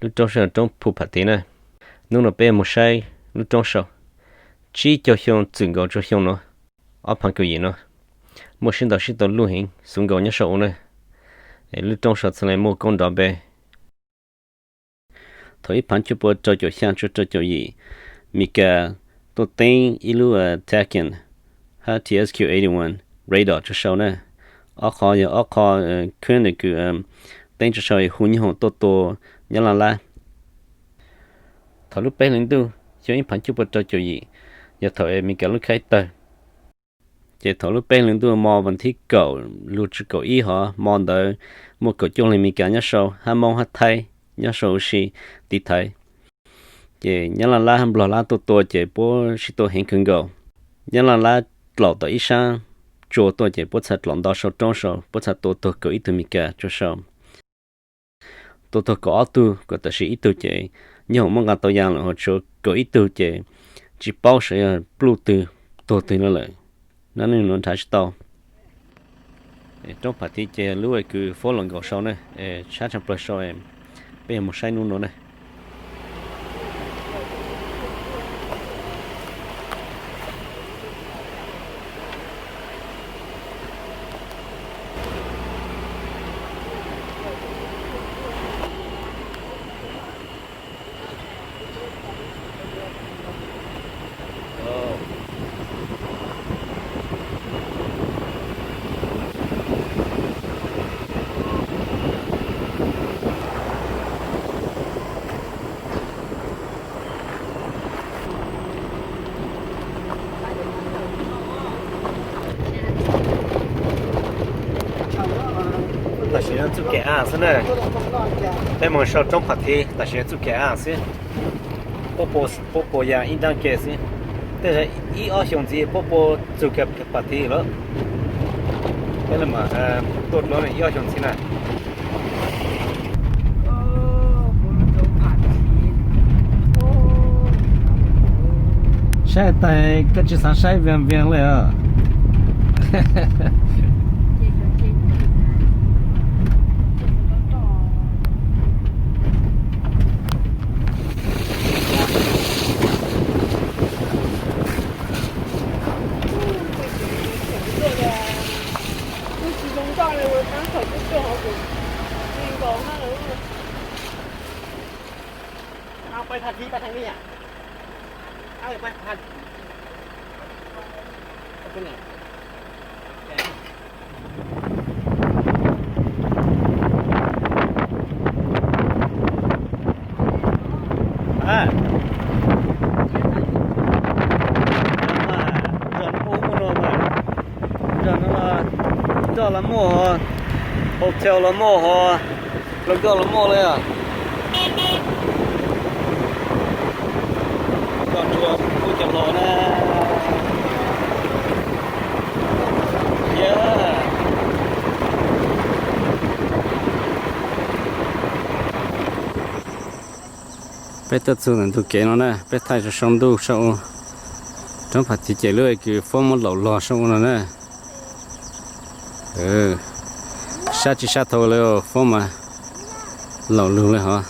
Lub roob saum roob Phu Pha Thi na. Hnub no peb mus saib lub roob saum. Tsib caug xyoo txwm nkaus rau xyoo no, ob phav kaum yim no, muaj sib ntaus sib tau luj heev, xuv nkaus nyob saum ub na. Es lub roob saum txhaj le muaj koob nrov npe. Thaum ib phav cuaj pua rau caum xya txug rau caum yim, Mis Kas tuaj teeb ib lub Tacan hab T S Q eighty-one radar rua sau na. Ob qho yog ob qho khwb ntawm kws teeb rua sau hu nyob hoom tuaj tua Nyab Laj lab. Thaum lub peb hli ntuj xyoo ib phav cuaj pua rau caum yim, yog thaum Mis Kas lub khaib tawg. Ces thaum lub peb hli ntuj mo vas thib kaum lug tsua kaum ib hov mo ntawd, muaj kaum cuaj leeg Mis Kas nyob sau hab Moob hab Thaib nyob sau huv si tiv thaiv. Ces Nyab Laj lab hab Nplog lab tuaj tua ces puab sib tua heev kawg nkaus. Nyab Laj lab dlaum tom ib sab tsua tuaj ces puab txhaj dlaum nto sau roob sau, puab txhaj tua tuag kaum ib tug Mis Kas rua sau. Tua tuag kaum ob tug, kuas tam sim ib tug ces nyob hoom muab nqa tau ya lawm, ho tshuav kaum ib tug ces tsis paub sav yog pluj twg tuag twg lawm. Nab nub nuav nrhav tsis tau. Roob Phav Thi ces lub kws fuab los nkaus sau na, sab tshaaj plawg sau, peb yog mus saib nub nuav na. Tam sim no txuj kev av xwb na. Peb moog sau roob Phav Thi, tam sim no txuj kev av xwb. Puab puas ya ib nraab ke xwb. Tej zaum ib ob xyoos ntxiv puab puas txug kev Phav Thi lawm. Peb mam tuaj dlua ib ob xyoos ntxiv na. Saib tas koj tsis xav saib Vias Vias le os. Zog no, zog no, zog los muaj, hotel los muaj, hluas nkauj los muaj li os. Koj tsuas kuj cov hluas na. Peb tuaj txug ntawm ntug kev no na, peb thaij sau ntuj sau ua, roob Phav Thi ces lub kws fuab muab laum log sau ua no na. Sab tsis sab thaum lawm, fuab mas laum lug li hov.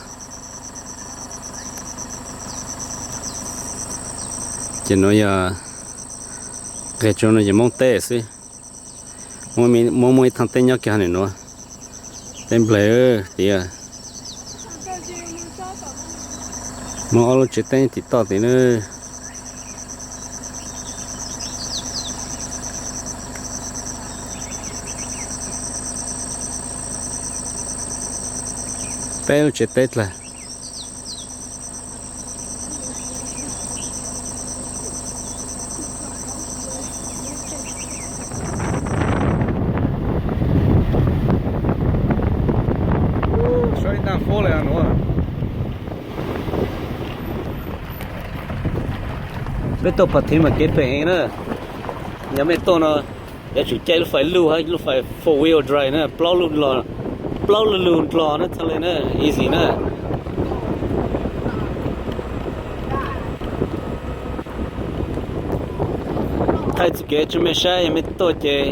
Ces nuav yog nqeg tsuas no ces Moob teb xwb. Muaj, muaj ib thaaj teb nyob kiag hov nuav, teb nplawg tias. Muaj ob lub tsev teb tim toj tim na. Peb lub tsev teb dlawg. Peb tuaj Phav Thi mas kev phem heev na. Yog mej tuaj no yuav tsum caij lub fais luj hab lub fais four wheel drive na, plaub lug, plaub lug lug dlog na txhaj le na, easy na. Thaij txuj kev tsua mej saib, yog mej tuaj ces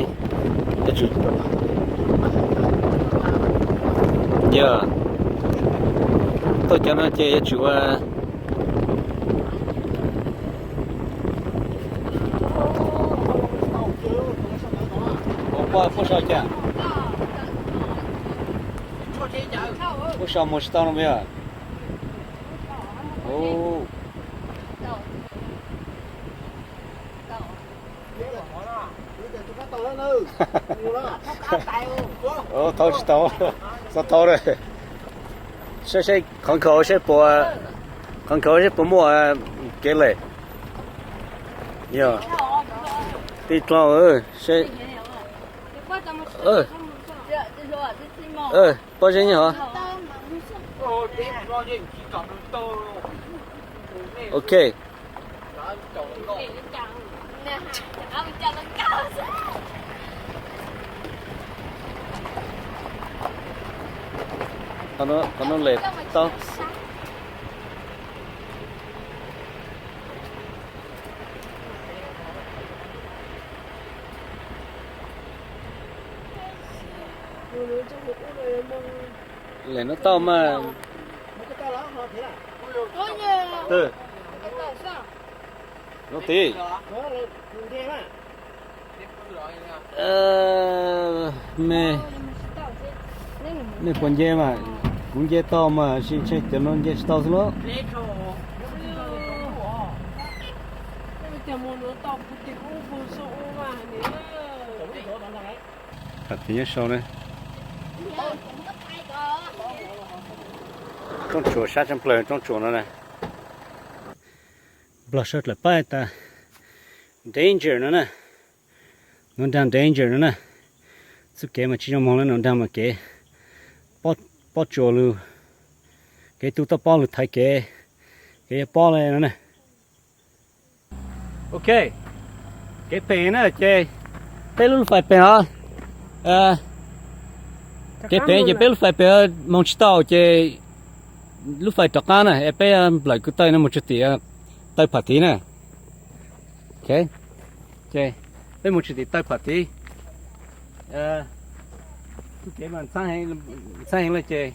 yuav tsum, yog Cov no ces yuav tsum ua, ua poj, poj sau cas, poj sau mus tsis tau no yog. Thauj tsis tau, txhob thauj lawm. Saib seb qhov nkhaus seb puas, qhov nkhaus seb puas muaj kev lem. Yog, tij dlaug seb. Pob zeb nyob hov. Ok. Qhov no lem tau. Lem no tau mas. Lov tid. Mej, mej puas nce mas? Kuv nce tau mas, sis ntshe cov no nce tsis tau xwb los. Pham thib nyob sau na. Roob tsuas sab tshaj plaws roob tsuas no na. Nplog sawv dlawg pab tas danger no na. Nuav nraag danger no na. Txuj kev mas tsis zoo moog le nuav nraag mas kev pob tsuas lug, kev tu toj pob lug thaiv kev, kev yuav pob le no na. Ok, kev pem na ces peb lub lub fais pem os. Kev pem ces peb lub fais pem moog tsis tau ces lub fais rov qab na es peb nplawm kwv taw no moog tsuag tim taw pham thib na. Ok, ces peb moog tsuag tim taw pham thib. Txuj kev mas ntxhab heev le ces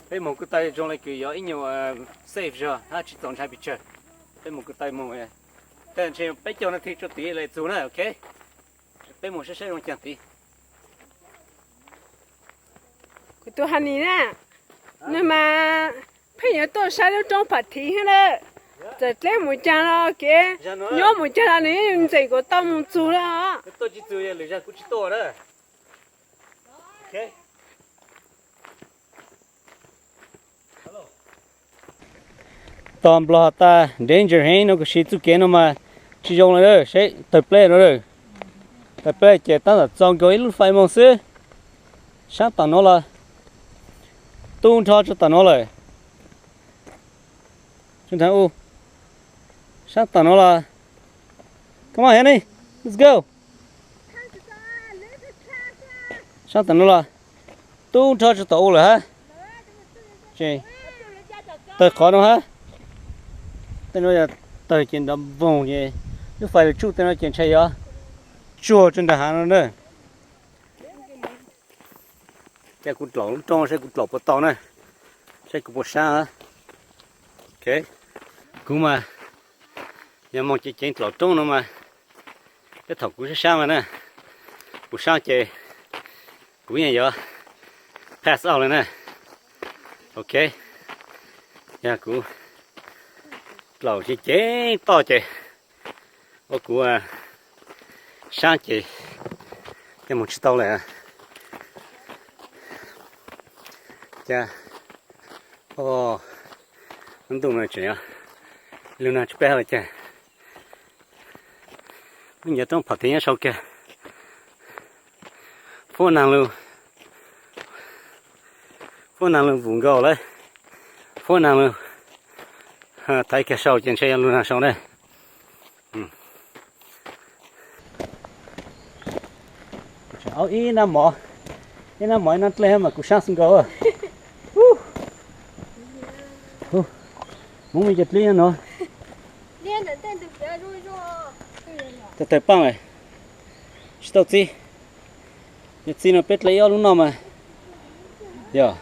peb moog kwv taw zoo le kws yog ib nyuag safe zog hab tsis txaus ntshai pes tsawg. Peb moog kwv taw moog, ntshe peb caug nas this tsuag tim le txug na, ok. Peb moog saib saib zoo caag tid. Kuv tug Hanis na, nwg mas pheej yuav tuaj saib lub roob pham thib hab na. Txawm dleb mus caag los kev, nyob mus caag los nwg yeej ntseem kuas tau mus txug le os. Tog nplog has tas danger heev no kuj siv txuj kev no mas tsis zoo le, seb tawg pleb no. Tawg pleb ces tab tom txaus nkaus ib lub fais moog xwb. Saab tom nuav los, tub nrho tso tom nuav lawm. Saab tom nuav los, come on Henny, let's go. Saab tom nuav los, tub nrho tso tom u lawm hab. Tawg qhov no hab. Tej nuav yog tawg ces nrov voog ces lub fais lug tsuj tej no ces ntshai yuav tsuag tso nrag hav no na. Ces kuv dlaum lub roob saib kuv dlaum puas tau na, saib kuv puas saab. Ok, kuv mas yog moog ceev ceev dlaum roob no mas, tej thaum kuv saab saab mas na, kuv saab ces kuv yeej yuav pass out le na. Ok, yog kuv dlaum ceev ceev toj ces ua kuv saab ces tej moog tsis tau lawm. Cas, o, lub ntuj no tseem lug nag tsis peb hab los cas. Lub ncav roob phom thib nyob sau kiag. Fuab naag lug, fuab naag lug vum nkaus lawm. Fuab naag lug thaiv kiag sau ces ntshe yuav lug naag sau na. Ib nab mov, ib nab mov ib nab dlej mas kuv saab xwb nkaus. Hmoob me cov dlib no, tawg tawg paaj lawm, tsis tau txib. Yog txib no peb dlej ib ob lub noj mas. Yog.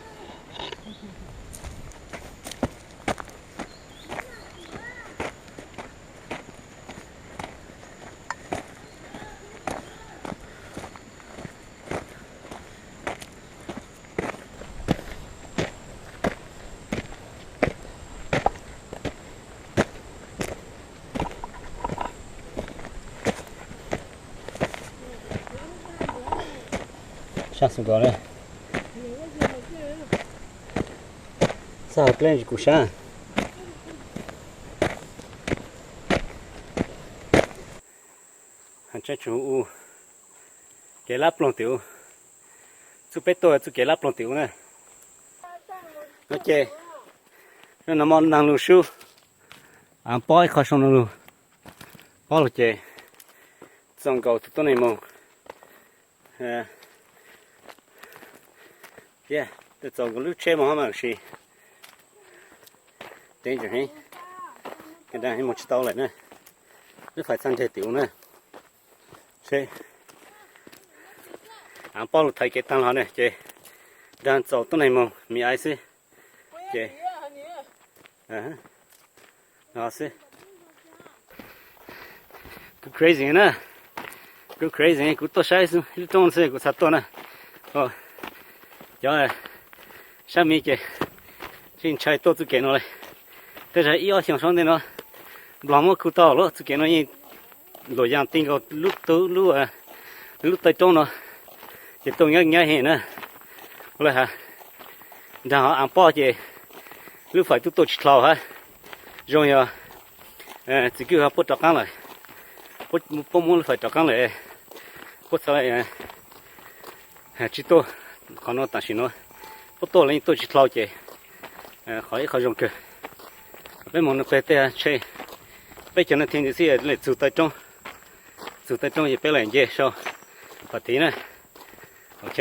Sab xwb nkaus na. Xab hauv dleb ntsis kuv sab. Tseem hu ua kev lab ploog tim ub. Txuj peb tuaj txuj kev lab ploog tim ub na. No ces, no mo neeg lug sub, pob ib qho zoo no lug, pob lug ces txaus nkaus tus tuab neeg moog. Txaus nkaus lub tsheb moog hab mas si. Tev ntsis heev, moog tsis tau lawm na. Lub fais txhaj nreg tim ub na. Seb, av pob lug thaiv kev taag lug ne ces nrag txaus tuab neeg moog mi aiv xwb. Ces no xwb. Kuv crazy na, kuv crazy, kuv tuaj saib ib lub roob xwb kuv txhaj tuaj na. Cov sab miv ces tsis ntshai tuaj txuj kev no le. Tej zag ib ob xyoos sab ntej no Nplog muab khu tau lawm, txuj kev no yeej luam yaas ti nkaus lub, lub taw roob no, ces tuaj nyab nyab heev na. Ua le has, nrag hov av pob ces lub fais tub tuaj tsis dlhau hab. Zoo yog txiv kwj ho puab rov qaab lawm, puab muab lub fais rov qaab lawm, puab txhad le tsis tuaj qhov no tam sim no. Puab tuaj los yeej tuaj tsis dlhau ces qhov ib qho zoo kawg. Peb moog no peg tej tsheb, peb cov no thiaj ntxiv xwb lem txug taw roob, txug taw roob ces peb lem nce sau pam tiv na. Ok,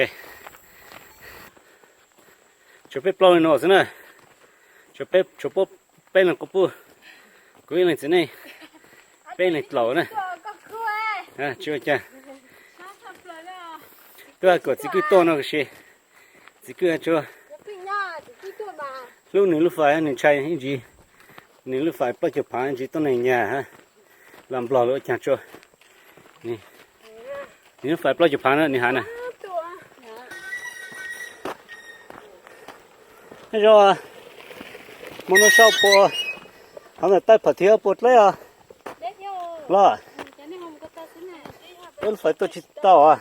tshuav peb plaub leeg no xwb na, tshuav peb, tshuav peb leeg quas puj, kuv ib leeg txiv neej, peb leeg dlaum na. Tsis ua cas, twb kom txiv kwj tuaj no si, txiv kwj tsuas hlub nws lub fais, nws ntshai ib ntsis, nws lub fais plaub caug phav ib ntsis tuab neeg nyag hab, los Nplog lawm ua caag tsuas, nws lub fais plaub caug phav na nws has na. Zoo, moog nua sau puas, qhov ntawm tawb pham thiab puas dleb os? Los, peb lub fais tuaj tsis tau os.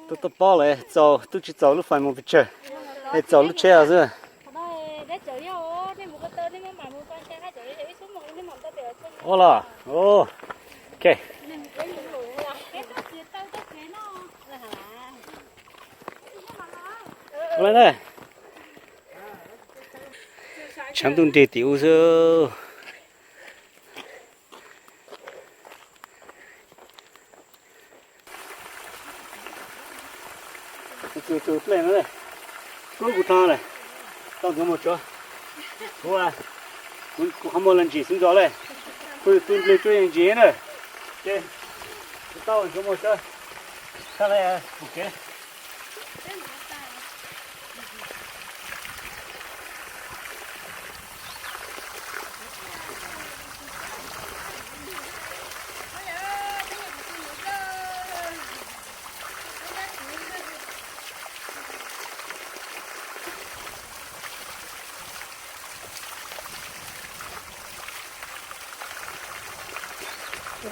Tuaj tau pob lawm, tub tsis txaus lub fais moog pes tsawg, es txaus lub tsheb os xwb. Ua los, ok. Tshav ntuj nrig tim ub xwb. Tus dlej no, kub kuv dlho lawm, tau nkawd mus tsuav. Kuv, kuv qhov muag los ntsim xwb ntxov le, kuv tus dlej tsuab yeej ntsim na, ces kuv tau nkawd mus tsuav, txhaj le pum kev.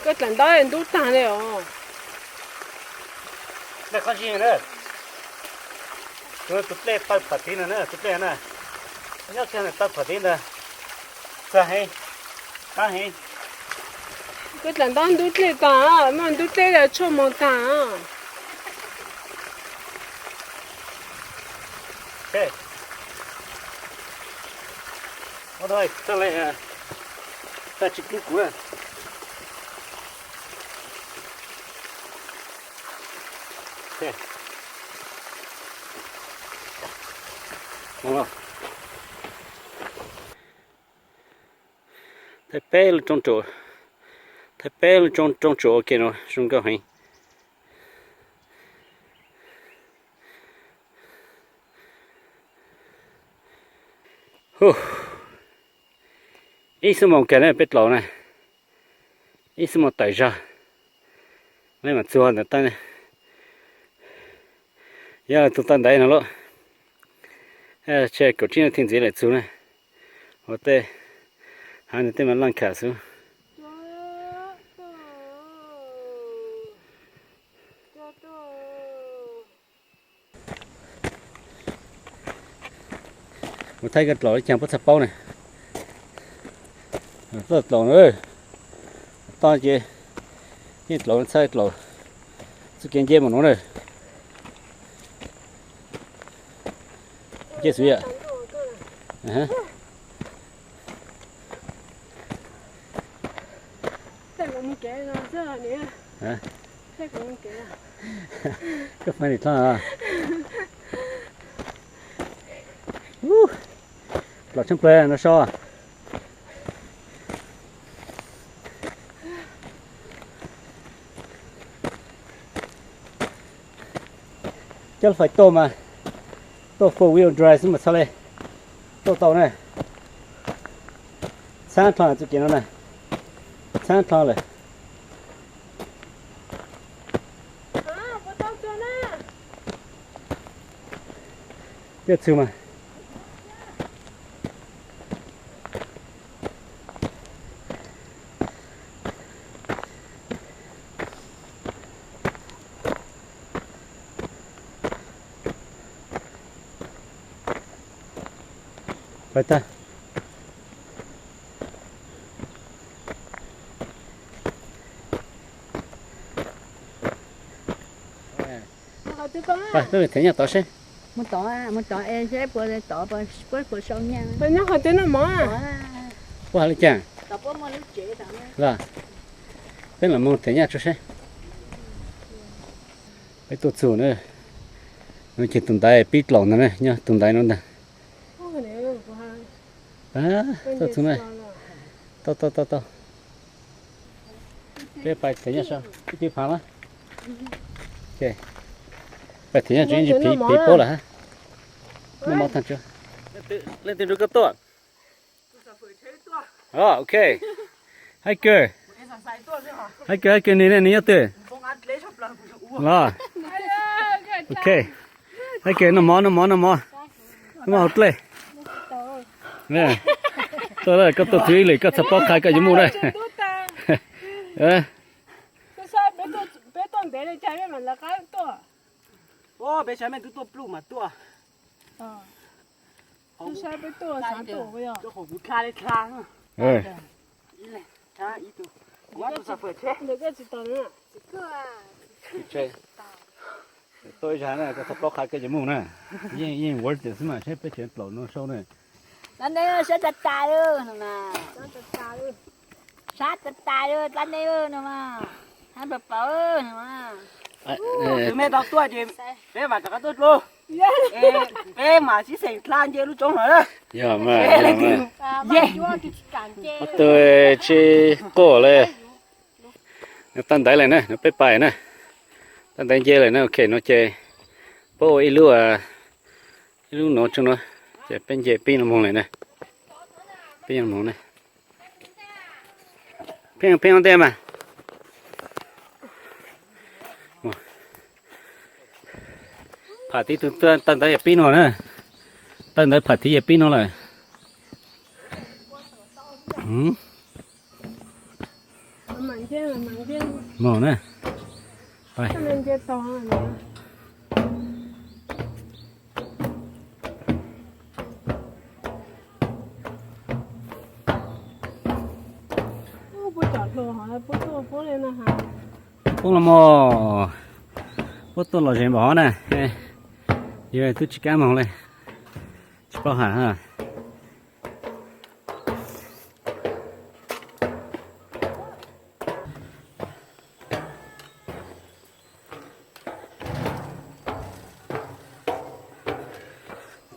Koj dlaim ntaub ntub tag li os. Dlej qhov zig na. Tus dlej taw pham tiv no na, tus dlej na. Nyob kiag taw pham tiv ntawd. Txag heev, qab heev. Koj dlaim ntaub ntub dlej tag, muaj ntub dlej los tshuaj moog tag. Tag tsis kub kuv na. Thaij peb lub roob tsuas, thaij peb lub roob tsuas ua ke no zoo nkauj heev. Hu, ib xuab moos kawg na peb dlaus na, ib xuab moos tawm zog, nej mam txug ntawm taw, yog tug taw ntaiv no lawm, tshe kaum tsib nas this ntxiv lawm txug na, ua tej, hav ntawd tej mas laj kham xwb. Mus thaij koj dlaus li cas puab txhaj paub ne. Txoj dlaus na, toj ces yeej dlaus txhaj dlaus txuj kev nce mus nuav na. Nce xwb yom. Koj funny dlhau. Dlaus tshaj plaws no so. Coj lub fais tuaj mas, tuaj four wheel drive xwb mas txhaj le tuaj tau na. Txhab dlhau txuj kev no na, txhab dlhau lawm. Coj txug mas. Pais tag. Pais, peb mus them nyaj tod seb. Mus tod, mus tod es seb puas tod, puas, puas sau nyaj. Puas nyob qhov twg noj mov? Puas hais li cas? Los, peb los mus them nyaj tso seb. Peb tuaj txug na, no ces tus ntaiv pib dlaus ntag na, nyob tus ntaiv no ntag. Tuaj txug na, tau tau tau tau. Peb pais them nyaj so, ib tug phav na. Pais them nyaj tso, ib ntsis phiv paub lawm hab. Noj mov tag tso. Leej twg nrug koj tuaj? Ok. Haib kawg, haib kawg, haib kawg, nws ne, nws nyob twg? Los. Ok. Haib kawg, noj mov, noj mov, noj mov. Noj mov hauv dlej. Tuaj, koj tuaj txug ib lwm koj txhaj paub qha koj yuav mus na. Tuaj ib zag na, koj txhaj paub qha koj yuav mus na. Yeej, yeej worth it xwb mas, saib peb tsev dlaus no sau na. Dlaab neej sab tas tas, sab tas tas, dlaab neej no mas, hab plaws plaws no mas. Tus me tau tuaj ces peb mam rov qab tuaj dlua, peb mam sib xeem dlha nce lub roob no. Yog mas, tus tsis quaj le. Tau ntaiv lawm na, no peb pais na. Tau ntaiv nce lawm na, ok, no ces peb ua ib lub, ib lub no tso no, ces peb nce pib no moog lawm na. Peb moog na. Peb, peb ua ntej mas. Pham tiv tug tau ntaiv yog pib no na. Tau ntaiv pham tiv yog pib no lawm. Moog na. Poob los mog, puab tuaj los ze npaum hov na, yog tub tsis kaab moog le, tsis paub has.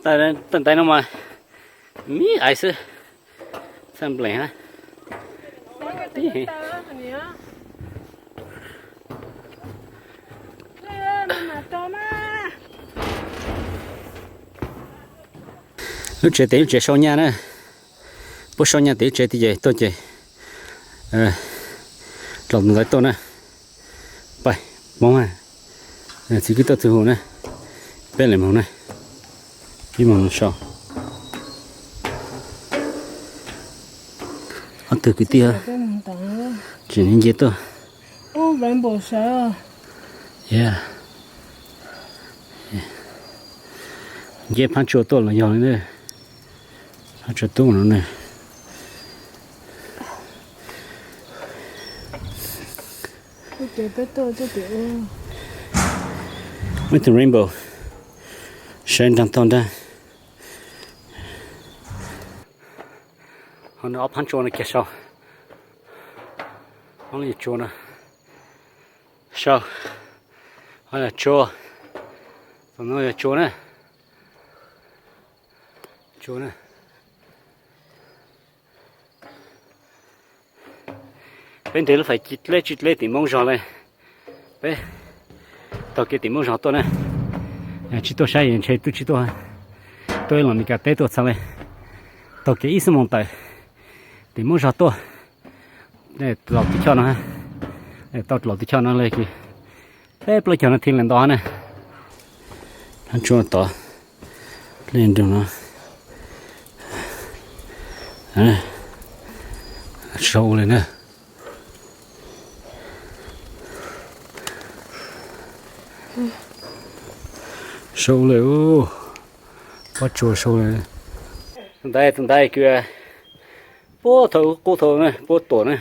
Tau ntaiv no mas mib aiv xwb, txhaj nplees hab. Lub tsev tes lub tsev sau nyaj na, puab sau nyaj tes lub tsev tes ces tuaj ces dlaus ntawd tuaj na. Pais, moog, txiv kwv tuaj txug hu na, peb le moog na, peb moog sau. Ob tug kwv tij tseem nce tuaj. Yeah. Nce phab tsua tuaj los yog li ne. Phab tsua tub no ne. Where's the rainbow? Saib nrog tog nrag. Ho nws ob phab tsua no kiag sau. Ob lub nyuag tsua no sau. Ho yog tsua. Tus no yog tsua na. Tsua na. Peb nres lub fais dleb tsis dleb tim Moob Zog li. Peb taug kev tim Moob Zog tuaj na. Tsis tuaj saib ntshe twb tsis tuaj. Tuaj ib los Meskas teb tuaj txha li. Taug kev ib xuab moos tawm tim Moob Zog tuaj. Laus tib choj no, tau laus tib choj no li peb plaub caug nas this lawm nto na. Phab tsua tod, li nrug no. Sau ua li na. Sau ua li, pob tsua sau li. Tus ntaiv, tus ntaiv kws puab thaum qub thaum na, puab tuam na.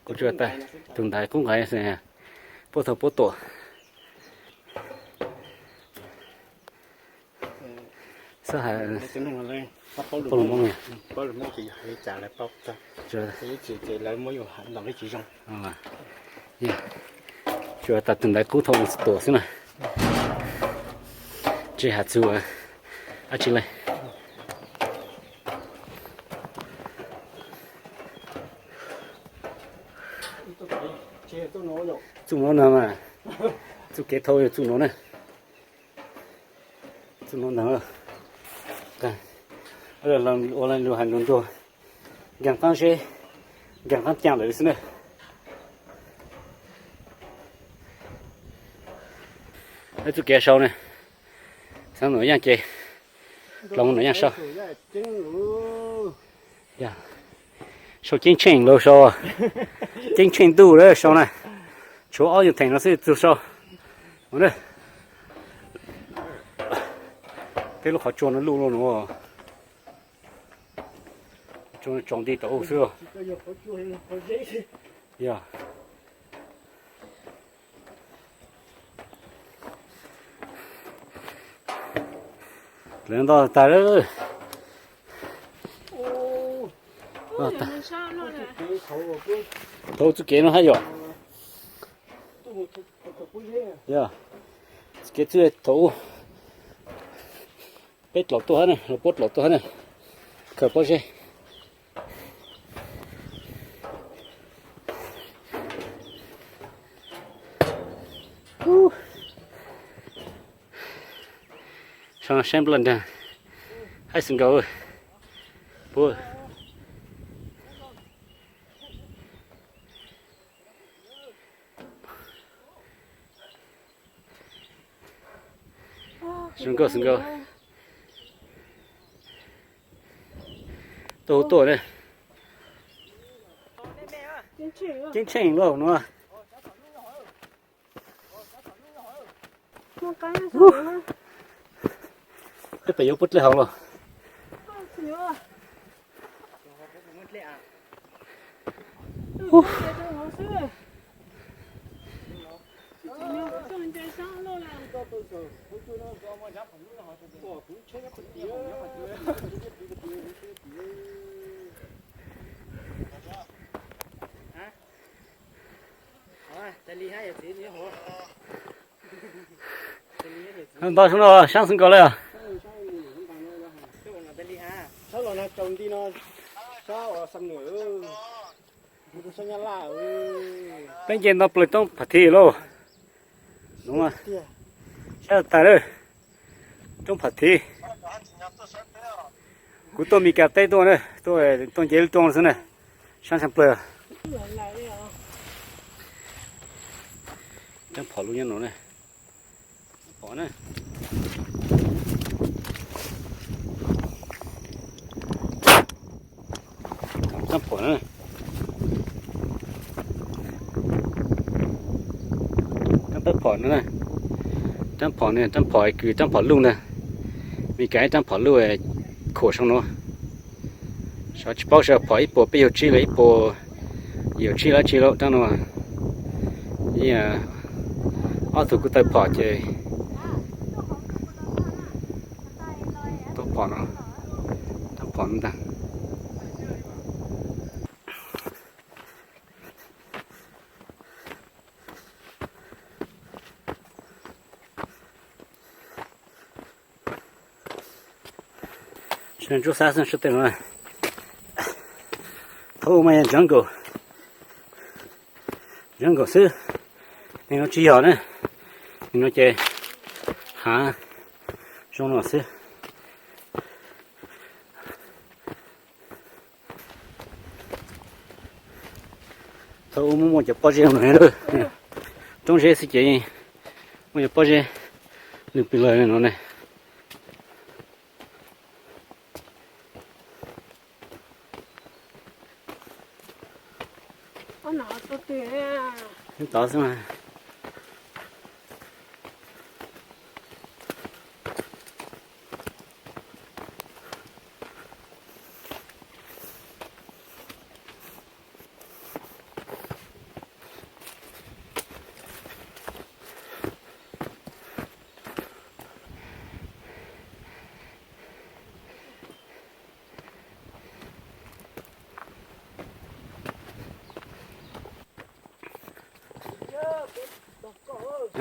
Kuv tsuas tas tus ntaiv qub nqaiv, puab thaum puab tuam. Xab hais, paub lus Moob, tsuas tas tus ntaiv qub thaum tuam xwb na. Tsis has txug dab tsi li. Txuj no na, txuj kev thau yog txuj no na. Txuj no ntag. Ua lug hais lug nruag, nkeeg qaab zeb, nkeeg qaab caag lawm xwb na. Txuj kev sau na, xaav num yaaj ces los num yaaj sau. Sau ceeb tsheej lug sau, ceeb tsheej ntuj lawm sau na. Tshuav ob nyuag theem no xwb txug sau. Peb lub qhov tsua no luj luj no, tsua tsaus nti tau xwb. Yog lawv nto tag lawm. Thaum txuj kev no hab yog, yog txuj kev txwj thaum peb dlaus tuaj hab na, los puab dlaus tuaj hab na, khaws pob zeb. Sau saib nplaj nraag, haib xwm nkaus. Puab zoo nkauj xwm nkaus. Tuaj hu tuaj na. Ceeb tsheej lauj nuav. Peb pem yuav puab dlej hauv los. Nto sub no saab xwb nkaus le. Peb nce nto plaws roob Pham Thi lauj. Saib tas lawm, roob Pham Thi. Kuv tuaj Mes Kas teb tuaj na, tuaj nce lub roob xwb na, saab tshaj plawg. Coob phom lub nyob no na. Phom na. Rab phom na. Rab phom no na. Rab phom no, rab phom kws rab phom luj ntag. Meskas ib rab phom luj khuam zoo no. Xyov tsis paub seb phom ib puas peb caug tsib los ib puas yim caum tsib los tsi lauj rab no. Ib, ob tug kuj tawg phom ces tau phom no, tau phom no ntag. Tsuas xab xwb sab tej no. Thaum ub mas yog jungle, jungle xwb. Nim no tsis yog na, nim no ces hav zoo no xwb. Thaum ub muaj muaj cov pob zeb no, roob zeb xwb ces muaj cov pob zeb lwm plig lawm no ne. Tod xwb mas.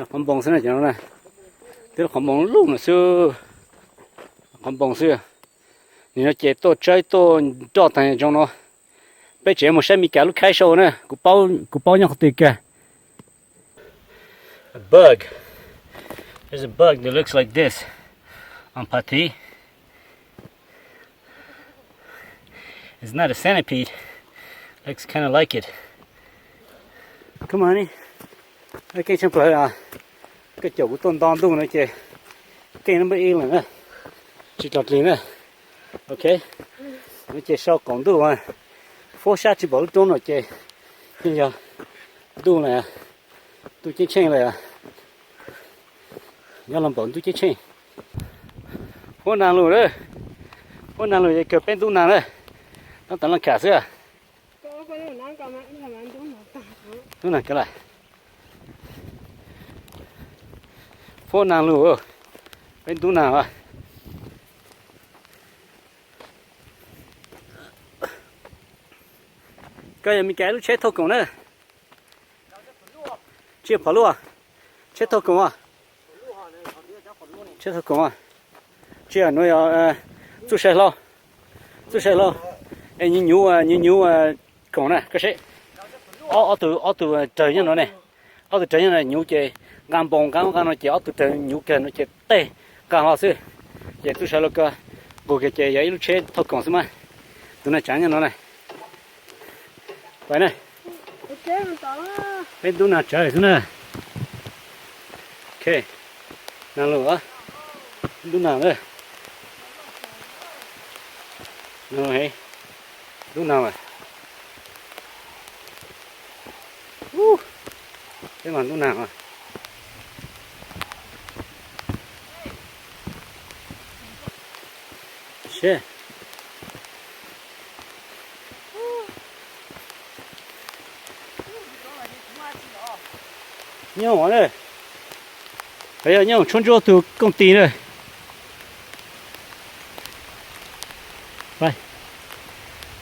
Qhov npoo xwb na cov no na, twb qhov npoo luj no xwb, qhov npoo xwb. Nim no ces tuaj tsawb tuaj nroj tag zoo no. Peb tseem mus saib Mis Kas lub khaib sau na, kuv paub nyob qhov twg kiag. A bug. There's a bug that looks like this on Pati. It's not a centipede. Looks kind of like it. Come on, honey. Keej tshaj plaws, koj caum kuv tuaj nto ntuj no ces keej no npaj ib lawm na, tsis tso dlig na. Ok, no ces sau qaum ntuj, fuab sab tsis npaum lub roob no ces yeej yog ntuj lawm, ntuj ceeb tsheej lawm. Nyob los npaum ntuj ceeb tsheej. Huab nag lug, huab nag lug es kawg peb ntub nag na, tab tom laj kham xwb. Ntub nag kawg lawm. Huab nag lug, peb ntub nag. Koj yog Mis Kas lub tsheb thauj koom na. Tsis yog phom luj, tsheb thauj koom. Tsheb thauj koom. Tsis yog, nuav yog txuj sai hlau, txuj sai hlau. Es nyuv nyuv, nyuv nyuv koom na koj seb. Ob tug, ob tug raws nyob no ne. Ob tug raws nyob no nyuv ces nqa npoo nqa nqa no ces ob tug raws nyuv kawg no ces tej nqa hlo xwb. Ces txuj sai hlau koj nqug kiag ces yog ib lub tsheb thauj koom xwb mas. Tus nag tsav nyob no na. Pais na. Peb ntub nag tsawv xwb na. Ok, nag lug, ntub nag na. Nag lug heev, ntub nag mas. Peb mas ntub nag mas. Nyob hoom na, yog nyob hoom tshuab ntsuab tug kooj ti na.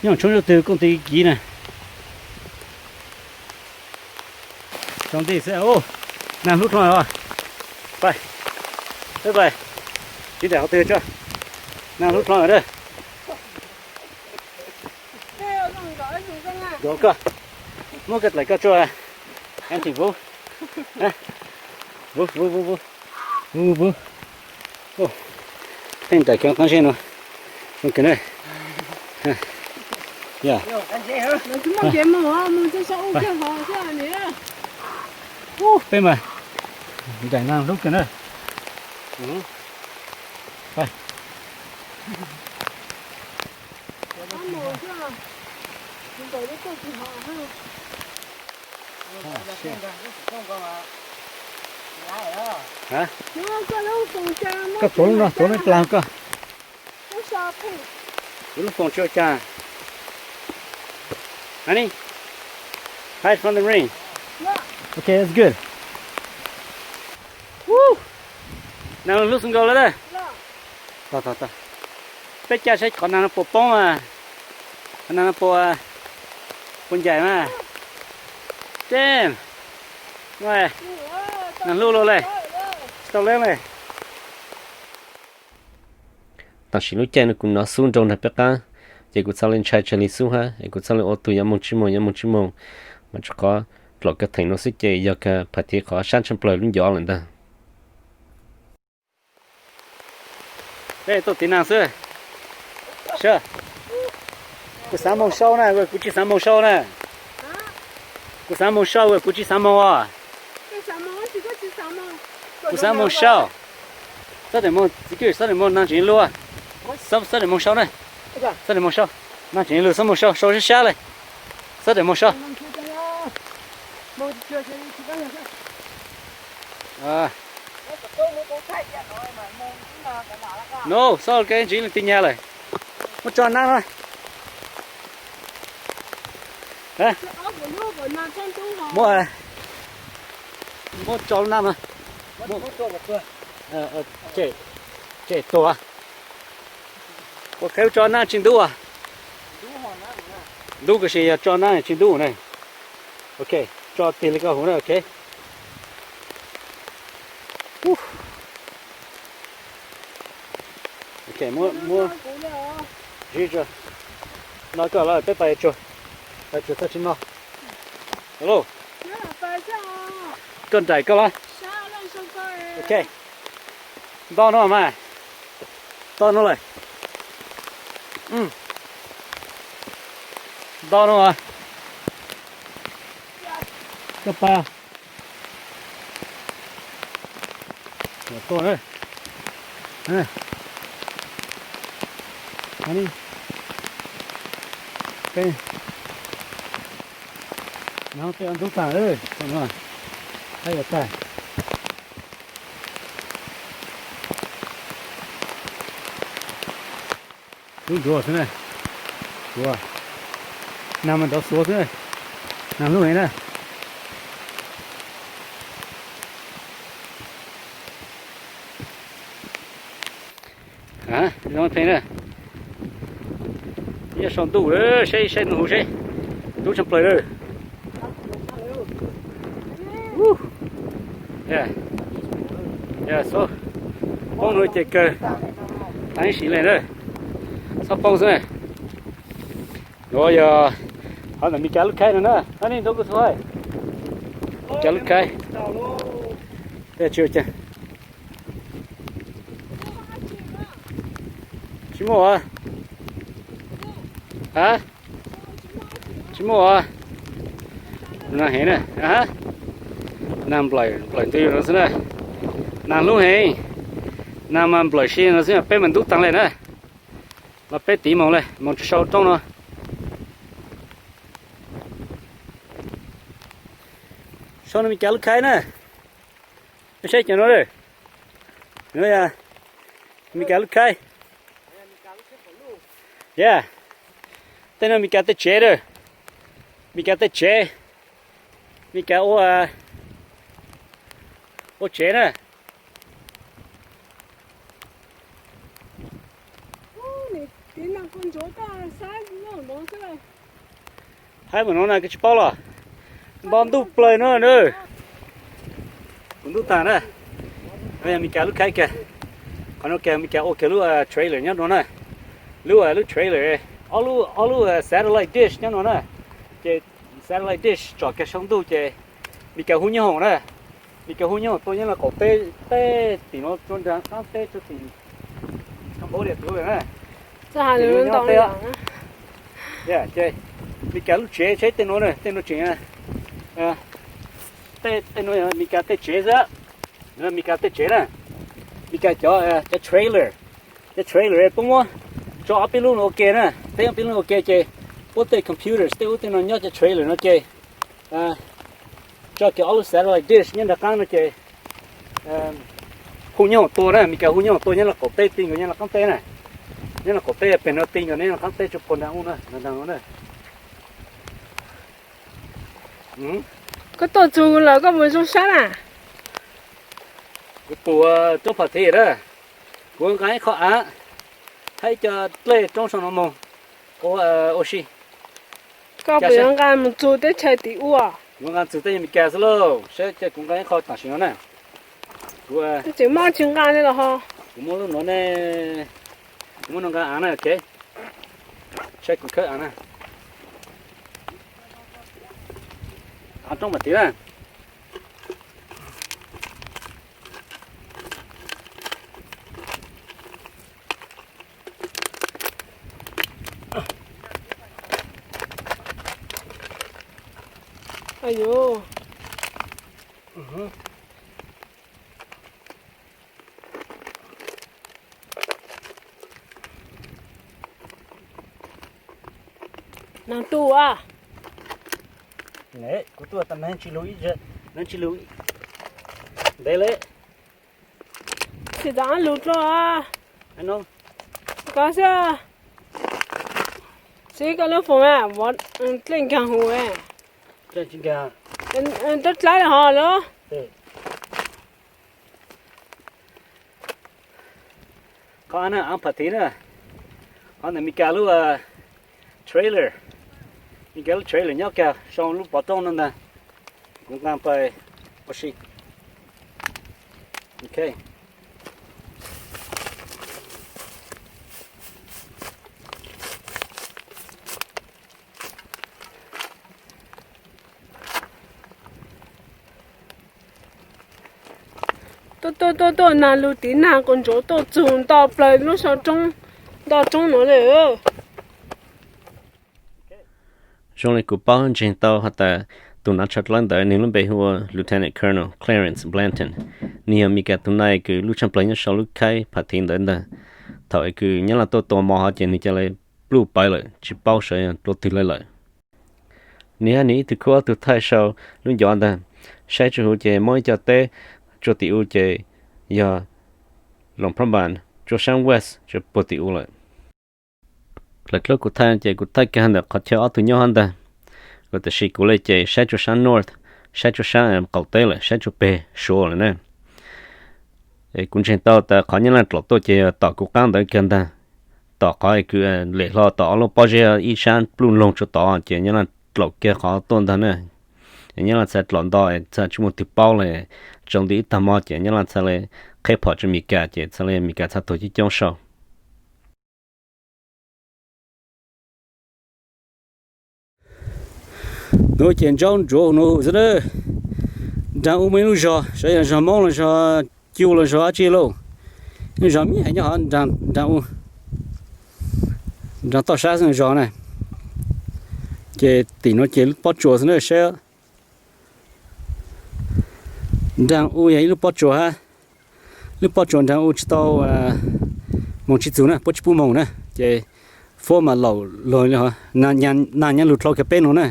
Nyob hoom tshuab ntsuab tug kooj ti kiv na. Tsaus nti xwb, nag hlub dhau os. Pais, peb pais, tsis daim qhov twg tso, nag hlub dhau lawm. Nkauj koj, muab koj dlaim koj tso. An tseem vuv, vuv vuv vuv vuv vuv. Pheej daim koj qab zeb no, zoo kawg na. Yog, peb mas daim no hlub kawg na. Pais. Koj tuav lub no, tuav lub plag koj. Tuav lub foos tsis ua cas. Honey, hide from the rain. Okay, that's good. Woo! Nas hlub xwb nkaus lawm. Tog tog tog. Peb caij saib qhov nas no puas poob mas. Qhov nas no puas, puas ncaim mas. Damn. Nas hlub luaj li. Tsis tau leeb li. Tam sim lub caij no kuv hnov xub nroo nrog peb qab, ces kuv txhaj li ntshai tsawg li xub hab es kuv txhaj li ua tug yuav moog tsis moog yuav moog tsis moog. Mas tsuas qhov dlaum kawg theem no xwb ces yog kawg phaj tiv qhov sab tshaj plaws lub ncov lawm ntag. Peb tuaj tiv nas xwb. Sab, kuv xav moog sau na, kuv tsis xav moog sau na. Kuv xav moog sau, kuv tsis xav moog os. Kuv xav moog sau. Xob tes moog txiv kwj, xob tes moog nag tseem lug. Xob, xob tes moog sau na. Xob tes moog sau. Nag tseem lug, xob moog sau, sau sab sab le. Xob tes moog sau. No, xob ua ke ntsis leej twg nyag lawm. Muab tso nab no. Muab, muab tso lub nab no. Ces tuag. Ua qheb tso nab tsis ntub as. Ntub koj sis yog tso nab tsis ntub ne. Ok, tso tig li koj hu na, ok. Ok, muab, muab. Ziv tsuag. No koj los peb pais tsuag. Pais tsuag txog tsis no. Hello. Koj nraim koj los. Ok. Nto no mas. Nto no lawm. Nto no mas. Koj pais. Tuaj na. Peb, no peb ua ntub taag, no, hab yuav tag. Ntub ntsuav xwb na. Ua, nag mas nrov xuav xwb na. Nag hlub heev na. Zoo pheej na. Ib sau ntuj lawm, saib saib nws hu seb. Ntub tshaj plaws lawm. Poob no ces kawg. Taag ib sim le na. Txhob poob xwb na. Nuav yog hov ntawm Meskas lub khaib no na, hab nej ntoo kuv txhua hab. Meskas lub khaib. Tsis ua cas. Tsis muaj as. Hab? Tsis muaj as. Nag heev na. Nag nplawm, nplawm ntws no xwb na. Nag hlub heev. Nag mas nplawm si no xwb, peb mas ntub taag le na. Los peb tiv moog le, moog tsis sau rooj no. Sau no Meskas lub khaib na. Saib cov no, no yog Meskas lub khaib. Yeah. Tej no Meskas tej tsev lawm. Meskas tej tsev. Meskas ua, ua tsev na. Haib mas no na koj tsis paub los. Nto ntuj plaws no na. Kuv ntub taag na. Meskas lub khaib kiag. Qhov no kiag Meskas ua kiag lub trailer nyob no na. Lub, lub trailer, ob lub, ob lub satellite dish nyob no na. Ces satellite dish tsom kiag saum ntuj ces Meskas hu nyob hoom na. Meskas hu nyob hoom tuaj nyob no qaum teb, teb tim no tuaj nraag qaab teb tuaj tim Cambodia tuaj lawm na. Ces Meskas lub tsev saib tej no na, tej no tseem, tej no Meskas tej tsev xwb. Meskas tej tsev na, Meskas cov, cov trailer, cov trailer puab muab tso ob peb lub no ua ke na, teb ob peb lub no ua ke ces Muab tej computers tej ub tej no nyob cov trailer no ces tso kiag ob lub satellite dish nyob nram qab no ces hu nyob hoom tua na, Meskas hu nyob hoom tua nyob los qaum teb ti nkaus nyob los qaab teb na, nyob los qaum teb pem no ti nkaus nyob los qaab teb tsuas puag nrag ub na, nrag no na. Koj tuaj txug lawm koj mus zoo sab na. Kuv pum roob pham thiv na, kuv nqa ib qho av hab ib co dlej roob saum no moog ua si. Koj puas yuav nqa mus txug teb chaws tim ua? Kuv nqa txug teb chaws Amelikas xwb lauj, saib ces kuv nqa ib qho tam sim no na. Kuv tseem muaj tsis nqa li los ho. Kuv muab lub no ne, kuv muab no nqa av na, ok. Saib kuv khawb av na. Av roob pham thiv na. Nag tuaj a. Kuv tuaj tas nag tsis lug ib, nag tsis lug ntev li. Tsis tas lug dlua. Koj xwb. Siv koj lub foom na, dlej nkaag huv. Dlej nkaag. Rab dlaib ho lawm. Qhov av na, av pham thiv na. Qhov ntawm Meskas lub trailer, Meskas lub trailer nyob kag sau lub pov roob no ntag. Kuv nqa pais ua si. Ok. Tuaj tuaj tuaj tuaj, nag lug tiv nag quas ntsuav tuaj txug nto plawg lub sau roob, nto roob nuav li. Zoo li kuv paub ntseeg tau has tas tus nav tshav dlawb ntawd nwg lub npe hu ua Lieutenant Colonel Clarence Blanton. Nwg yog Meskas tug nai kws lub tshaaj plawg nyob sau lub khaib pham thiv ntawd ntag. Thaum kws Nyab Laj tuaj tua mov hov ces nwg ca le pluj pawv lawm tsis paub sawv dlua twg le lawm. Nwg hab nwg ib tug khub ob tug thaij sau lub ncov ntag, saib tsuas huv ces muab ib co teb tsuas tim u ces yog Luang Prabang tsuas saab west tsuas puag tim u lawm. Lawv dluab kuv thaij ces kuv thaij kag ntawm qhov chaw ob tug nyob hab ntag, kuv tam sis kuv le ces saib tsuas saab north, saib tsuas saab qaum teb lawm, saib tsuas peg Suav lawm na. Kuv ntseeg tau tas qhov Nyab Laj dlaum tuaj ces yog tom kuv qaab ntawd kag ntag, tom qhov kws lem hlo tom ob lub pob zeb ib sab pluj loog tsuas tod ces Nyab Laj dlaum kag qhov tuaj ntag na. Nyab Laj txhad dlaum nto txhad tsis muaj twg paub le, tsoo nti ib tag mo ces Nyab Laj txhad le qheb phom rua Meskas ces txhad le Meskas txhad tuag coob coob sau. Nuav ces ntsaub ntsuav nuav xwb na. Nraag u muaj ib lub zog, saib yog zog Moob los zog Cu los zog dab tsi lauj. Ib lub zog me me nyob hov nraag u, nraag toj sab xwb zog na. Ces tim nuav ces lub pob tsuas xwb na saib. Nraag u yog ib lub pob tsuas hab. Lub pob tsuas nraag u tsis tau moog tsis txug na, puab tsis pub moog na. Ces fuab mas laum lug li hov, nag nyab lug dlhau kag peb nuav na.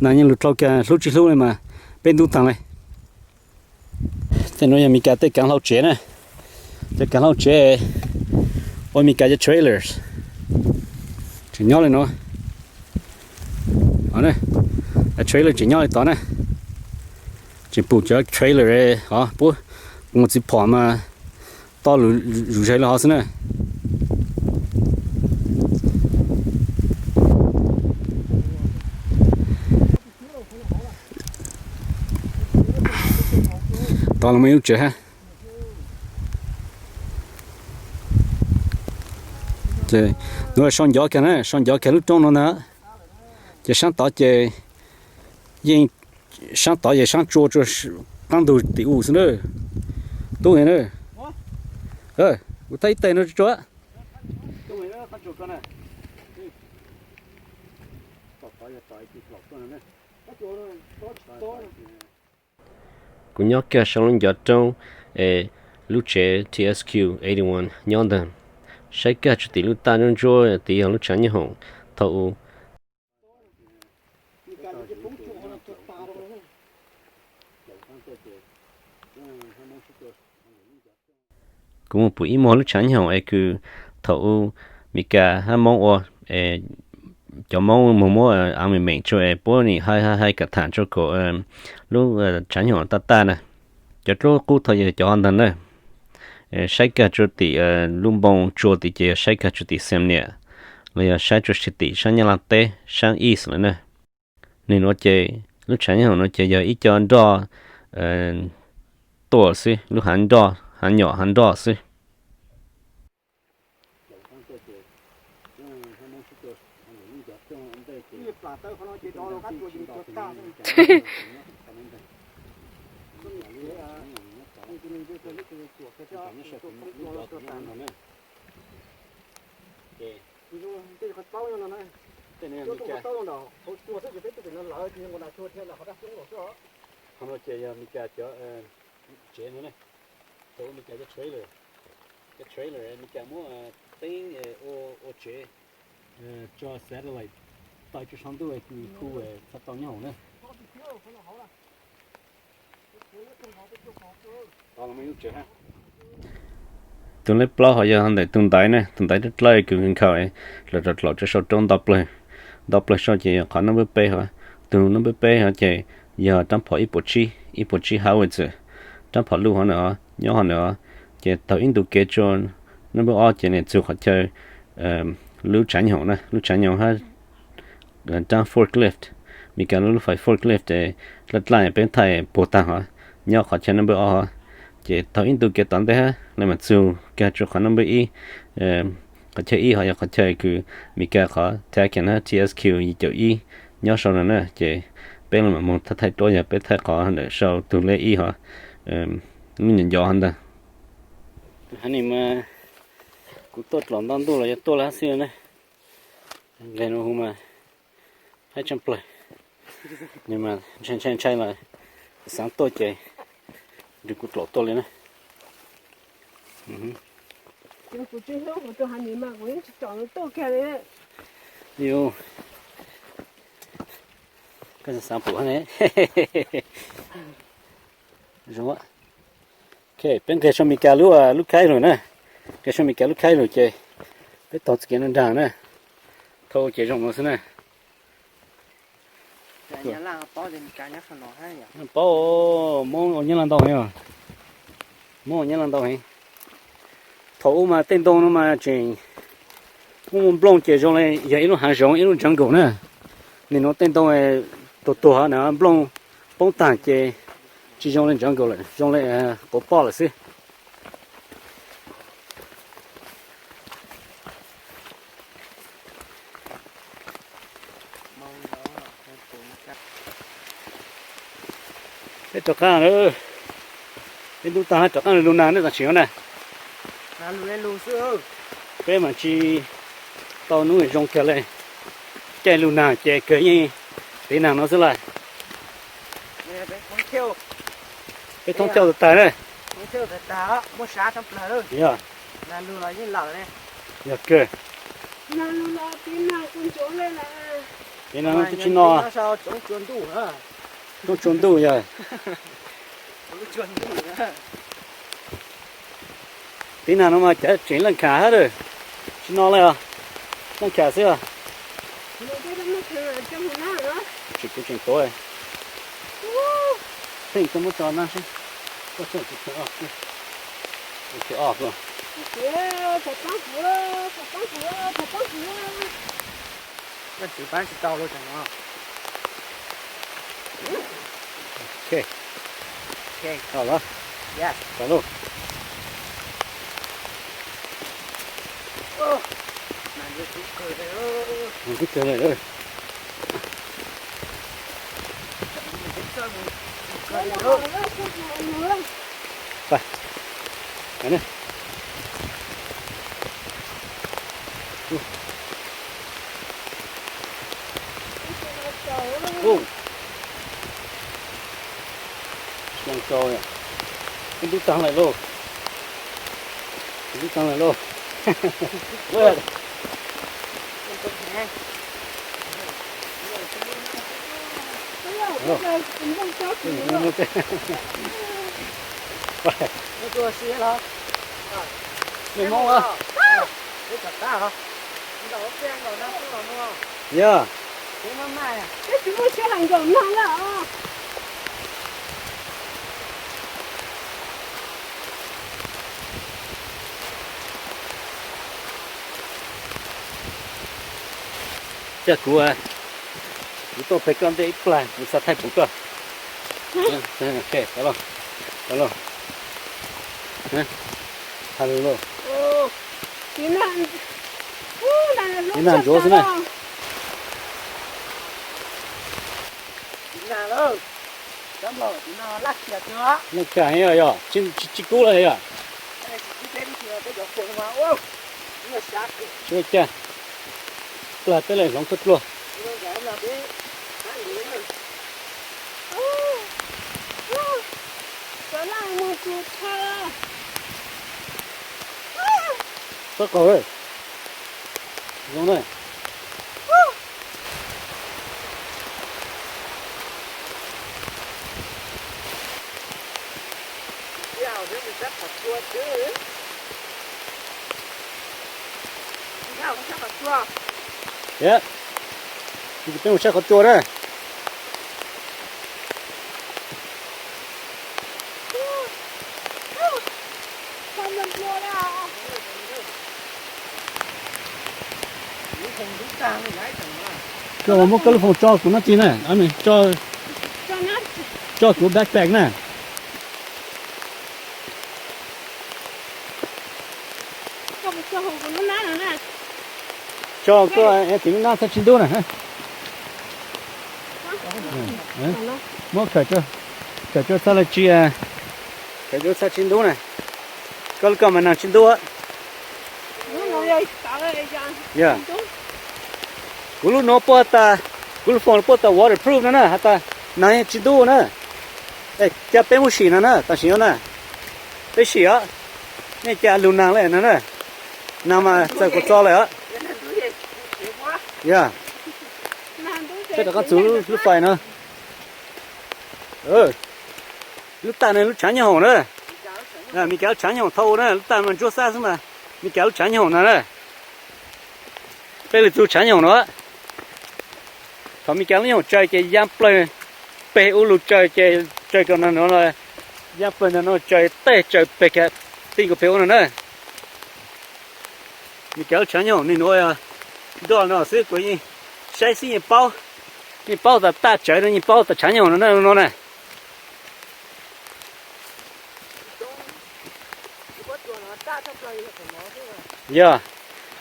Nag nyab lug dlhau kag hlub tsis hlub li mas peb ntub taag le. Tej nuav yog Meskas tej kaav hlau tsev na. Tej kaav hlau tsev ua Meskas cov trailers tseem nyob li nuav. Trailer tseem nyob li tod na. Tseem pum cov trailer hov puab mus txiv phom mas toj lug zug zag li hov xwb na. Tod los muaj ib lub tsev hab. Nuav sau ncov kag na, sau ncov kag lub roob no ntag. Ces saab tod ces yeej, saab tod ces saab tsua tsua qaab ntug tim u xwb na. Tub na, kuv thaij ib teg no tsua. Kuv nyob kag sau lub ncov roob es lub tsev T S Q eighty-one nyob ntag. Saib kag tsuas tim lub taj ntsuab ntsuab tid yog lub tshav nyooj hoom thaum u Kuv mus pum ib muag lub tshav nyoog es kws thaum u Mes Kas hab Moob ua, cov Moob moog muab aav meem meem tsua es puab nim hais hais hais kam tham tsua kuas lub tshav nyoog taj taj na. Cov dluab qub thaum yog cov ntawd na. Saib kag tsua tim lub npoo tsua tim ces yog saib kag tsua tim Xam Niam, los yog saib tsua tim saab Nyab Laaj teb saab east lawm na. Nwg nuav ces lub tshav nyoog nuav ces yog ib co nroj tuaj xwb, lub hav nroj, hav nyom hav nroj xwb. Qhov no ces yog Mes Kas cov tsev no ne. Thaum ua Mes Kas cov trailer, cov trailer Mes Kas muab teeb ua tsev tso satellite taw tsua sau ntuj kws hu txhaj tau nyob hauv na. Tug lej plaub hov yog ntawm tug ntaiv na, tug ntaiv dlawb dlawb kws nkhaus los rau dlaum tsua sau roob nto plawg, nto plawg sau ces yog qhov nab npawb peb hov. Tug nab npawb peb hov ces yog rab phom ib puas tsib, ib puas tsib hawv txwm, rab phom luj hov na, nyob hov na. Ces taug ib ntu kev tsua nab npawb ob ces nws txug qhov chaw lub tshav nyoog na, lub tshav nyoog hab rab forklift, Mes Kas lub lub fais forklift es dlaj dlaj peb thaij puag taag hov, nyob qhov chaw nab npawb ob hov. Ces taug ib ntu kev tom ntej hab lawv mam txug kag tsua qhov nab npawb ib. Qhov chaw ib hov yog qhov chaw kws Mes Kas qhov Tacon hab T S Q yim caum ib nyob sau no na. Ces peb lawv mam moog thaij thaij duab yog peb thaij qhov ntawm sau tug lej ib hov, lub nyuam ncov hov ntag. Hab ni mas kuv tuaj dlaum nto ntuj los yuav tuaj lawm hab xwb na. Nqeg no hu mas haib tshaj plawg, nws mas ntshai ntshai ntshai los xaav tuaj ces nrug kuv dlaum tuaj li na. Koj xaav pum ne. Zoo. Ok, peb nqeg sau Mes Kas lub, lub khaib lug na. Nqeg sau Mes Kas lub khaib lug ces peb taug txoj kev no nraag na. Thaum ces zoo no xwb na. Paub, Moob ua Nyab Laj ntau heev, Moob ua Nyab Laj ntau heev. Thaum ub mas tej ntoo no mas tseem muaj nplooj ces zoo li yog ib lub haav zoov ib lub jungle na. Nim no tej ntoo tuag tuag na, nplooj poob taag ces tsis zoo li jungle lawm, zoo li quas poj lawm xwb. Peb rov qaab lawm, peb ntub taag rov qaab lug nag ne, tam sim no na. Peb mas tsis tau nub zoo kawg li, caij lug nag ces kawg yeej tiv nag no xwb lawm. Peb thoob coj tag tag na. Yog, yog kawg. Tiv nag no tub tsis no, tub tsua ntuj yog. Tiv nag no mas cav tseem leej kham hab lawm, tsis no li os, leej kham xwb os. Tsis kuv tseem tuav, pheej tuaj muab tso nab seb, koj tso kuv tso, tso os. Koj tsis paab tsis tau lawm no. Ok, tau lawm, tau lawm. Kub kawg lawm. Ub, zoo kawg, ib ntub taag lawm lauj, ib ntub taag lawm lauj. Mej Hmoob a. Yog. Cas kuv, kuv tuaj pem koj ntej ib plag, kuv xav thaij pum koj. Tau lauj, tau lauj. Thaij lauj. Ib nag ntsuav xwb na. Laj cas yog, yog tsis kub los yog. Tsis ua cas. Plag peb lawm hloov tuaj dluag. Txhob qaug. Zoo na. Peb mus saib qhov tsua na. Koj muab koj lub foos tso kuv nab tsi na, tso kuv backpack na. Tso koj tim lub nab txhaj tsis ntub na. Muab khawm, khawm tso txhaj le tsi, khawm tso txhaj tsis ntub na. Koj lub koj mas nag tsis ntub. Yog. Kuv lub nuav puab tas, kuv lub foos puab tas waterproof no na, has tas nag yeej tsis ntub na. Es ca peb muab sim no na, tam sim no na. Peb sim os. Nej ca lug nag le no na. Nag mas txawm kuv txo lawm os. Yog. Peb rov qab txug lub fais no. Lub taj no lub tshav nyob hoom na. Mis Kas lub tshav nyob hoom thaum ub na, lub taj mas ntsuab xab xwb mas. Mis Kas lub tshav nyob hoom no na. Peb lug txug tshav nyob hoom no. Thaum Mis Kas lub nyob hoom tsaws ces yaab plawg peg ub lug tsaws ces tsaws kom no no, yaab plawg ntawm no tsaws tej tsaws peg kiag ti nkaus peg ub no na. Mis Kas lub tshav nyob hoom nwg nuav nroj no xwb kuv yeej saib xwb yeej paub, yeej paub tas taj tsawv no yeej paub tas tshav nyob hoom no na no na. Yog,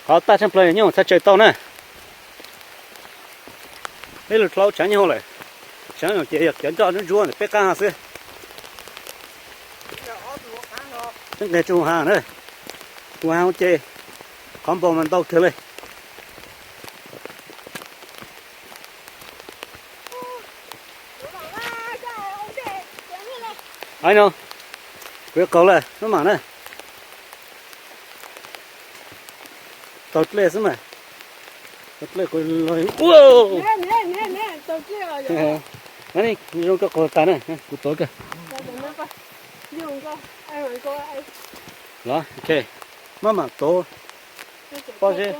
qhov taj tshaj plawg nyob hoom txhaj tsaws tau na. Peb lug dlhau tshav nyob hoom lawm, tshav nyob hoom ces yog cov nroj ntsuab ntsuab ntawm peb qaab hov xwb. Peb nqeg tsuas ha na, ua ha ces qhov npoo mas ntau kawg le. Ai no, kuv yuav qaug lawm maj mam na. Taug dlej xwb mas, taug dlej kuv los. Zoo koj qaug tas na, kuv tuav kawg. Los, ok, maj mam tuav, pob zeb.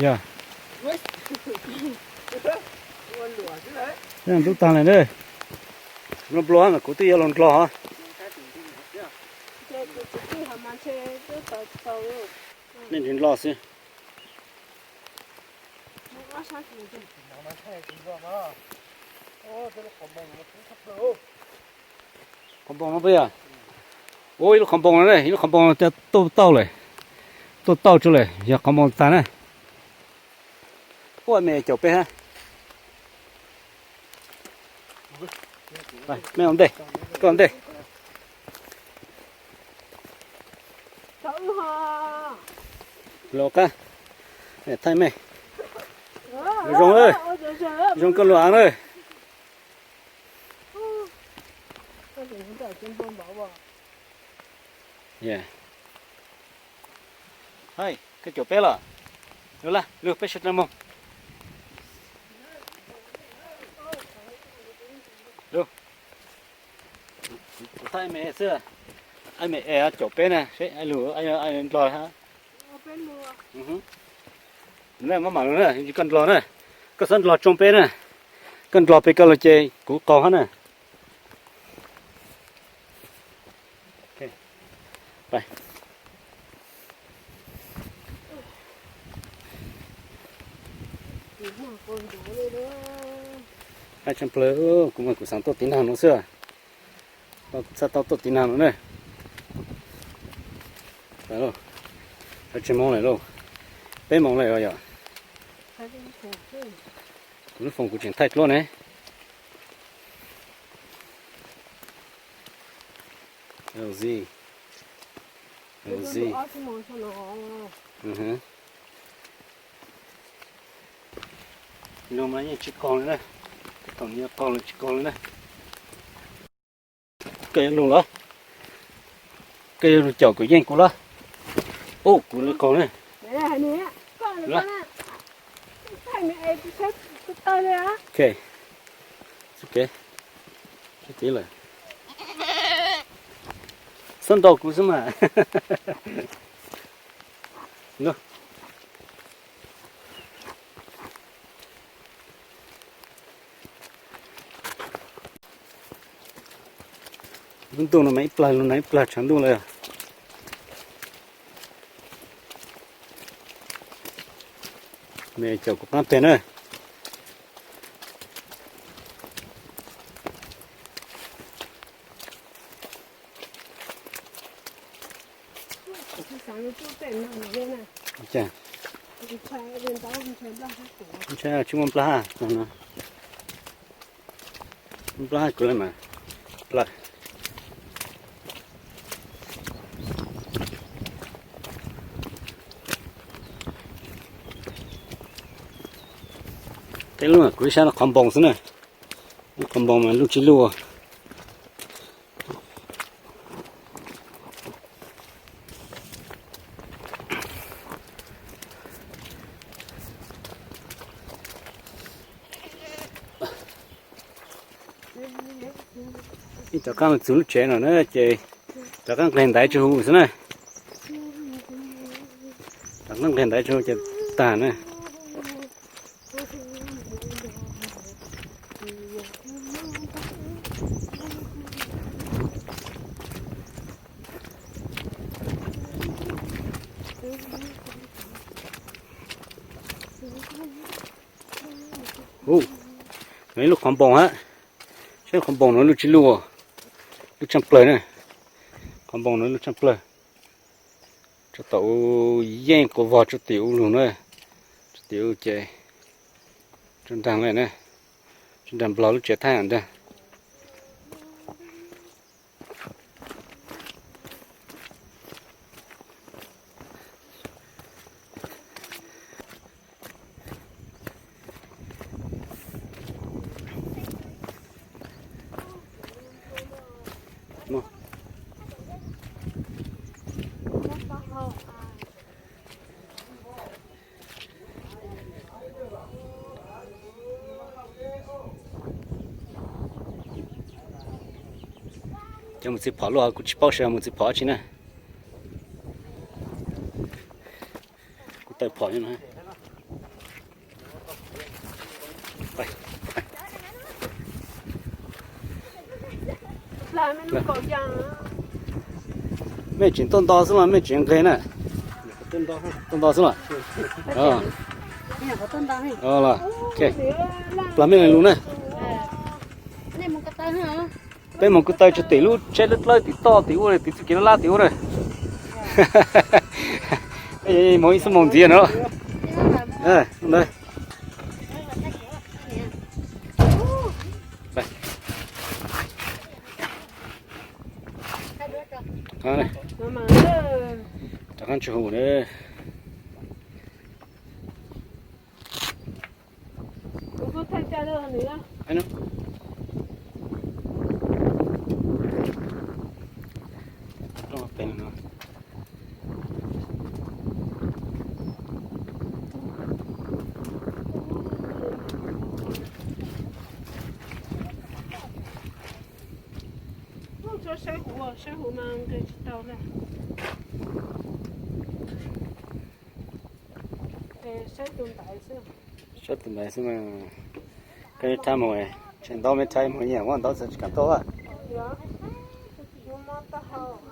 Yog, ntub tag lawm na. Nplua nplua mas kuv twb yuav los ndlog os. Nej ntsis ndlog xwb. Qhov npoo no puas yog? Ua ib lub qhov npoo no, ib lub qhov npoo no tuaj tauj lawm, tuaj tauj tsuj lawm yog qhov npoo tag na. Ua me caum peb hab. Mej ua ntej, koj ua ntej. Los qab, thaij mej. Zoo, zoo koj lug av na. Hais, koj caum peb los? Lug, lug peb sawv dlawg moog. Xwb, me es caum peb na, seb Nplog hab. Na, maj mam lug na, koj Nplog na, koj xob Nplog tsoo peb na, koj Nplog peb koj lug ces kuv qaug hab na. Tshaj plawg, kuv mas kuv xaav tuaj tiv nag nuav xwb. Txhaj tau tuaj tiv nag nuav na. Txhaj tseg moos lawm lauj. Peb moos lawm os yom. Kuv lub foos kuv tseem thaij dluab ne. Lug mas yeej tsis qaug li na. Thaum nws yuav qaug los tsis qaug li na. Koj yuav lug los? Koj yuav lug caum kuv yeej kuv los? Ub, kuv li qaug na. Ok, xwb kev, xwb kev lawm. Xob nrau kuv xwb mas. Lub ntuj no mas ib plag lug nag ib plag tshav ntuj lawm. Me caum kuv qaab peg na. Ntshai tsis muaj nplaj hab no. Nplaj hab kuv le mas. Plaws. Tej lub kuv ib sab no qhov npoos xwb na. Lub qhov npoos mas luj tsis luj. Ib rov qaab txug lub tsev no na ces rov qaab nqeg ntaiv tsis hu xwb na. Rov qaab nqeg ntaiv tsis hu ces tag na. Ub, no ib lub qhov npoos hab. Saib qhov npoos no luj tsis luj, luj tshaaj plawg na. Qhov npoos no luj tshaaj plawg. Tso tom u, yeej quas vog tso tim u lug na. Tso tim u ces tso nraag le na. Tso nraag Nplog lub tsev Thaib nraag. Cov mus txiv phom luaj, kuv tsis paub seb mus txiv phom dab tsi na. Kuv tawm phom no. Mej tseem tuaj nto xwb los mej tseem nqeg na? Tuaj nto xwb los? Plag mej lug na. Peb moog kuj tawg tso tim lub tsheb dlawb dlawb tim toj tim ub, tim txuj kev laj laj tim ub na. Moog ib xuab moos ntxiv no. Rov qaab tsis hu na. Ub, tshuav Saib huv, saib huv mas nqis tsis tau na. Saib tus ntaiv xwb. Saib tus ntaiv xwb mas. Koj rab mus, tseem ntau me rab mus nyiam muab ntau txawm tsis kam tuaj. Yuav, yuav mob taub hau.